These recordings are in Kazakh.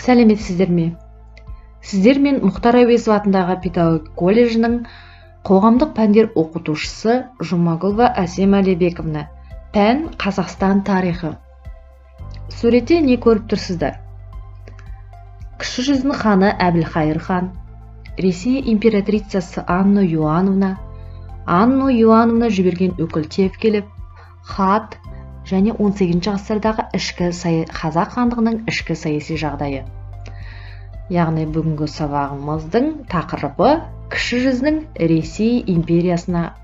Сәлеметсіздер ме? Сіздермен Мұхтар Әуезов атындағы педагогика колледжінің қоғамдық пәндер оқытушысы Жұмағұлова Әсем Әлібековна. Пән Қазақстан тарихы. Суретте не көріп тұрсыздар? Кіші жүздің ханы Әбілхайыр хан, Ресей императрицасы Анна Иоанновна, Анна Иоанновна жіберген өкіл Тевкелев, хат және 18 ғасырдағы ішкі Қазақ хандығының ішкі саяси жағдайы. Яғни бүгінгі сабағымыздың тақырыбы Кіші жүздің Ресей империясына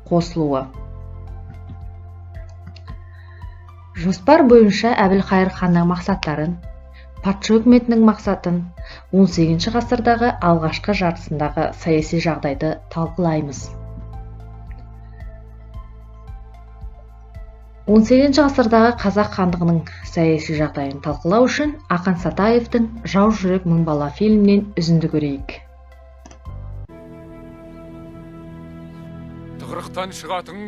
қосылуы. Жоспар бойынша Әбілхайыр ханның мақсаттарын, патша үкіметінің мақсатын, 18 ғасырдағы алғашқы жартысындағы саяси жағдайды талқылаймыз. 18 ғасырдағы Қазақ хандығының саяси жағдайын талқылау үшін Ақан Сатаевтың «Жау жүрек мың бала» фильмінен үзінді көрейік. Тығырықтан шығатын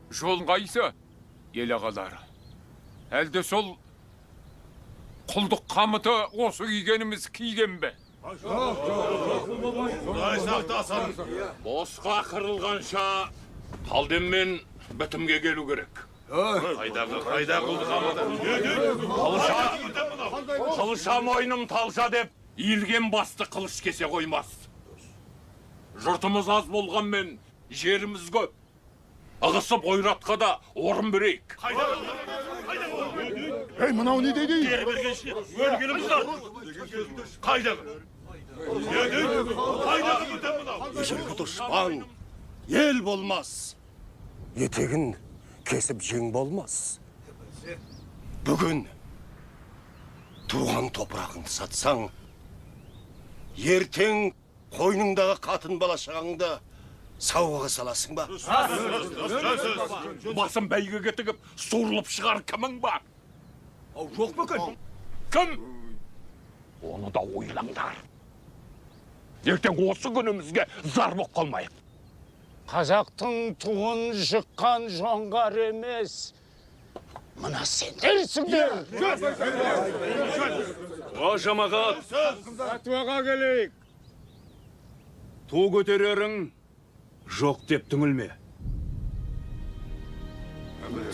жол қайсы, ел ағалары? Әлде сол құлдық қамыты осы кигеніміз киген бе? Құдай сақтасын. Босқа қырылғанша Қалденмен бітімге келу керек. Қайдағы қайда құлдық қамыты? Қылша мойным талша деп иілген басты қылыш кесе қоймас. Жұртымыз аз болғанмен жеріміз көп. Ығысып ойратқа да орын берейік. Ей, мынау не дейді? Өлгеніміз бар. Қайдағы? Не дейді? Қайдағы бітім мынау? Ежелгі дұшпан ел болмас, етегін кесіп жең болмас. Бүгін туған топырағыңды сатсаң, ертең қойныңдағы қатын бала шағаңды сауғаға саласың ба? Басын бәйгеге тігіп, суырылып шығар кімің бар? Ау, жоқ па екен? Кім? Оны да ойлаңдар. Ертең осы күнімізге зар боп қалмайық. Қазақтың туын жыққан жоңғар емес, мына сендерсіңдер. О, жамағат, Фәтуаға келейік. Ту көтерерің жоқ деп түңілме.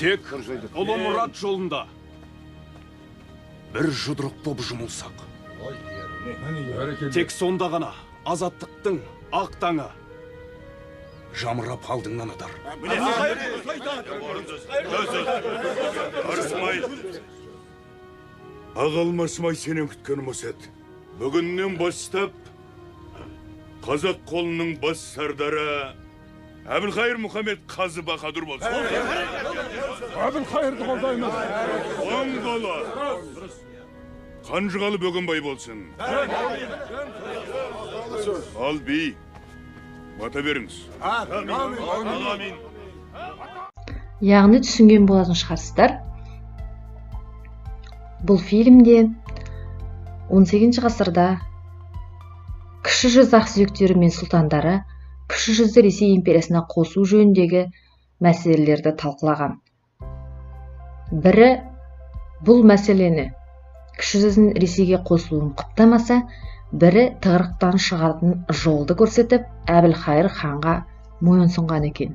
Тек ұлы мұрат жолында бір жұдырық боп жұмылсақ. Тек сонда ғана азаттықтың ақ таңы жамырап алдыңнан атар. Арысмай. Ағалмасмай сенен күткенім осы еді. Бүгіннен бастап қазақ қолының бас сардары Әбілхайыр Мұхаммед Қазы Баһадүр болсын. Әбілхайырды қолдаймыз. Оң қолы Қанжығалы Бөгенбай болсын. Ал би, бата беріңіз. Амин. Яғни түсінген болатын шығарсыздар. Бұл фильмде 18 ғасырда Кіші жүз ақсүйектері мен сұлтандары Кіші жүзді Ресей империясына қосу жөніндегі мәселелерді талқылаған. Бірі бұл мәселені Кіші жүздің Ресейге қосылуын құптамаса, бірі тығырықтан шығатын жолды көрсетіп, Әбілхайыр ханға мойынсұнған екен.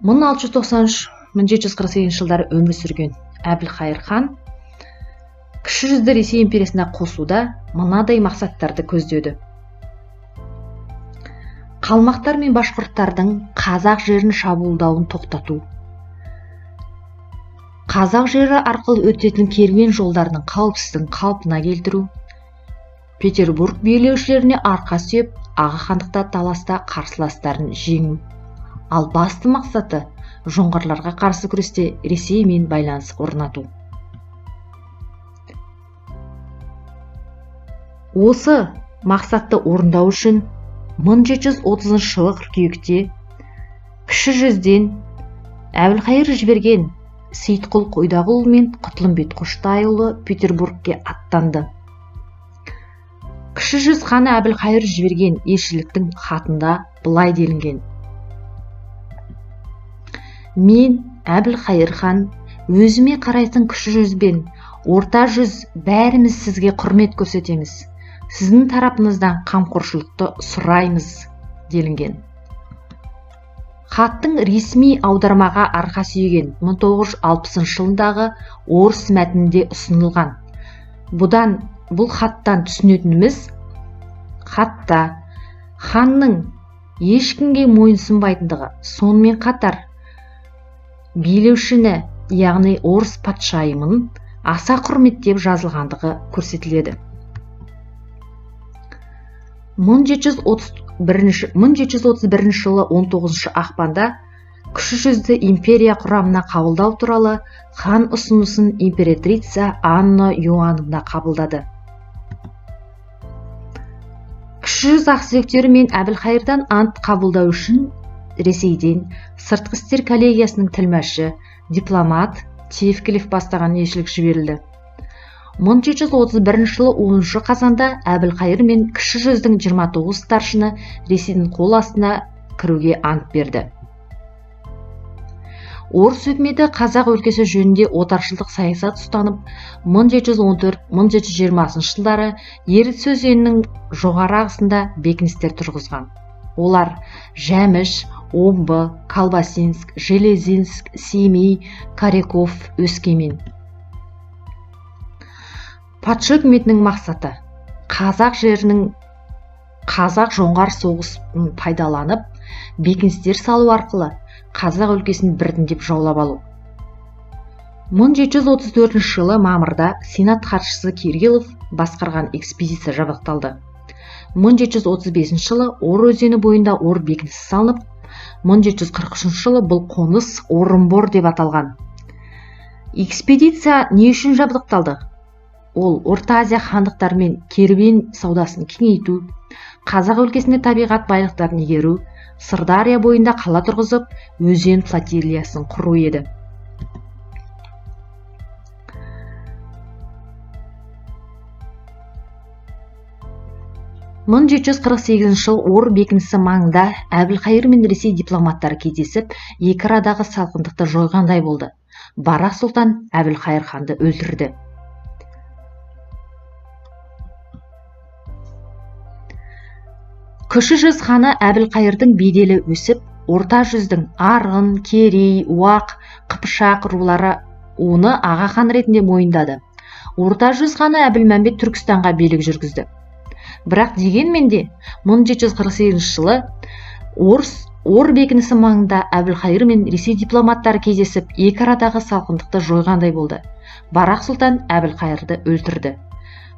1693-1748 жылдары өмір сүрген Әбілхайыр хан Кіші жүзді Ресей империясына қосуда мынадай мақсаттарды көздеді. Қалмақтар мен башқұрттардың қазақ жерін шабуылдауын тоқтату, қазақ жері арқылы өтетін керуен жолдарының қауіпсіздігін қалпына келтіру, Петербург билеушілеріне арқа сүйеп, аға хандықта таласта қарсыластарын жеңу. Ал басты мақсаты жоңғарларға қарсы күресте Ресеймен байланыс орнату. Осы мақсатты орындау үшін 1730 жылы қыркүйекте Кіші жүзден Әбілхайыр жіберген Сейітқұл Қойдағұл мен Құтлымбет Қоштайұлы Петербургке аттанды. Кіші жүз ханы Әбілхайыр жіберген елшіліктің хатында былай делінген: Мен Әбілхайыр хан Өзіме қарайтын Кіші жүз бен Орта жүз бәріміз сізге құрмет көрсетеміз. Сіздің тарапыңыздан қамқоршылықты сұраймыз делінген. Хаттың ресми аудармаға арқа сүйеген 1960 жылындағы орыс мәтінінде ұсынылған. Бұл хаттан түсінетініміз, хатта ханның ешкімге мойынсұнбайтындығы, сонымен қатар билеушіні, яғни орыс патшайымын аса құрметтеп жазылғандығы көрсетіледі. 1731 жылы 19 ақпанда Кіші жүзді империя құрамына қабылдау туралы хан ұсынысын императрица Анна Иоанновна қабылдады. Кіші жүз ақсүйектері мен Әбілқайырдан ант қабылдау үшін Ресейден сыртқы істер коллегиясының тілмәші, дипломат Тевкелев бастаған елшілік жіберілді. 1731 жылы 10 қазанда Әбілқайыр мен Кіші жүздің 29 старшыны Ресейдің қол астына кіруге ант берді. Орыс үкіметі қазақ өлкесі жөнінде отаршылдық саясат ұстанып, 1714-1720 жылдары Ертіс өзенінің жоғары ағысында бекіністер тұрғызған. Олар Жәміш, Омбы, Колбасинск, Железинск, Семей, Коряков, Өскемен. Патша үкіметінің мақсаты қазақ жерінің қазақ-жоңғар соғысын пайдаланып, бекіністер салу арқылы қазақ өлкесін біртіндеп жаулап алу. 1734 жылы мамырда Сенат хатшысы Кириллов басқарған экспедиция жабдықталды. 1735 жылы Ор өзені бойында Ор бекінісі салынып, 1743 жылы бұл қоныс Орынбор деп аталған. Экспедиция не үшін жабдықталды? Ол Орта Азия хандықтарымен керуен саудасын кеңейту, қазақ өлкесінде табиғат байлықтарын игеру, Сырдария бойында қала тұрғызып, өзен флотилиясын құру еді. 1748 жыл Ор бекінісі маңында Әбілқайыр мен Ресей дипломаттары кездесіп, екі арадағы салқындықты жойғандай болды. Барақ сұлтан Әбілқайыр ханды өлтірді. Кіші жүз ханы Әбілқайырдың беделі өсіп, Орта жүздің Арғын, Керей, Уақ, Қыпшақ рулары оны аға хан ретінде мойындады. Орта жүз ханы Әбілмәмбет Түркістанға билік жүргізді. Бірақ дегенмен де 1748 жылы Ор бекінісі маңында Әбілқайыр мен Ресей дипломаттары кездесіп, екі арадағы салқындықты жойғандай болды. Барақ сұлтан Әбілқайырды өлтірді.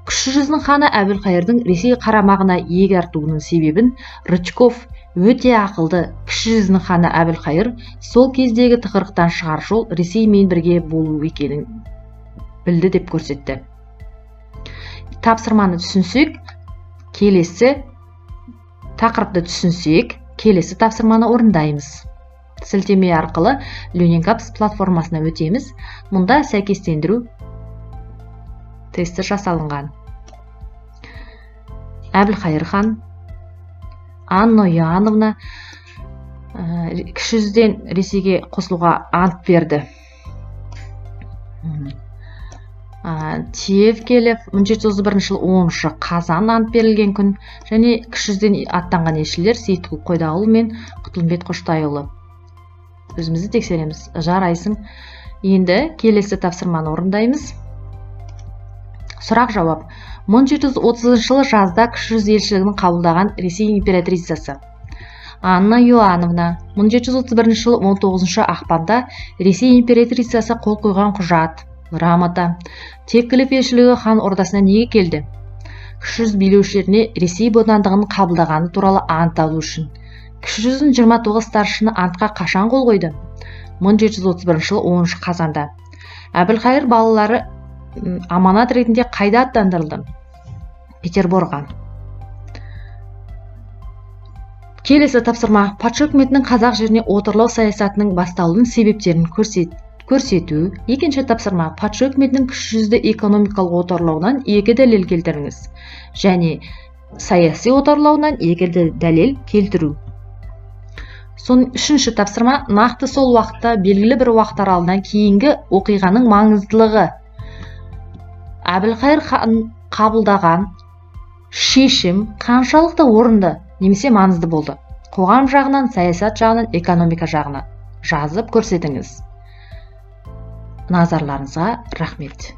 Кіші жүздің ханы Әбілқайырдың Ресей қарамағына иек артуының себебін Рычков өте ақылды Кіші жүздің ханы Әбілқайыр сол кездегі тығырықтан шығар жол Ресеймен бірге болу екенін білді деп көрсетті. Тапсырманы түсінсек, келесі тақырыпты түсінсек, келесі тапсырманы орындаймыз. Сілтеме арқылы Learning Apps платформасына өтеміз. Мұнда сәйкестендіру тесті жасалынған. Әбілқайыр хан, Анна Иоанновна Кіші жүзден Ресейге қосылуға ант берді. Тевкелев 1731 жылы 10 қазан ант берілген күн және Кіші жүзден аттанған елшілер Сейітқұл Қойдағұл мен Құтылымбет Қоштайұлы. Өзімізді тексереміз. Жарайсың. Енді келесі тапсырманы орындаймыз. Сұрақ жауап. 1730 жылы жазда Кіші жүз елшілігін қабылдаған Ресей императрицасы Анна Иоанновна 1731 жылы 19 ақпанда Ресей императрицасы қол қойған құжат, грамота. Тевкелев елшілігі хан ордасына неге келді? Кіші жүз билеушілеріне Ресей бодандығын қабылдағаны туралы ант алу үшін. Кіші жүздің 29 старшыны антқа қашан қол қойды? 1731 жылы 10 қазанда. Әбілқайыр балалары аманат ретінде қайда аттандырылды? Петерборға. Келесі тапсырма. Патша үкіметінің қазақ жеріне отарлау саясатының басталуының себептерін көрсету. Екінші тапсырма. Патша үкіметінің кіші жүзді экономикалық отарлауынан екі дәлел келтіріңіз және саяси отарлауынан екі дәлел келтіру. Соның үшінші тапсырма: нақты сол уақытта, белгілі бір уақыт аралығынан кейінгі оқиғаның маңыздылығы. Әбілқайыр хан қабылдаған шешім қаншалықты орынды немесе маңызды болды? Қоғам жағынан, саясат жағынан, экономика жағынан жазып көрсетіңіз. Назарларыңызға рахмет.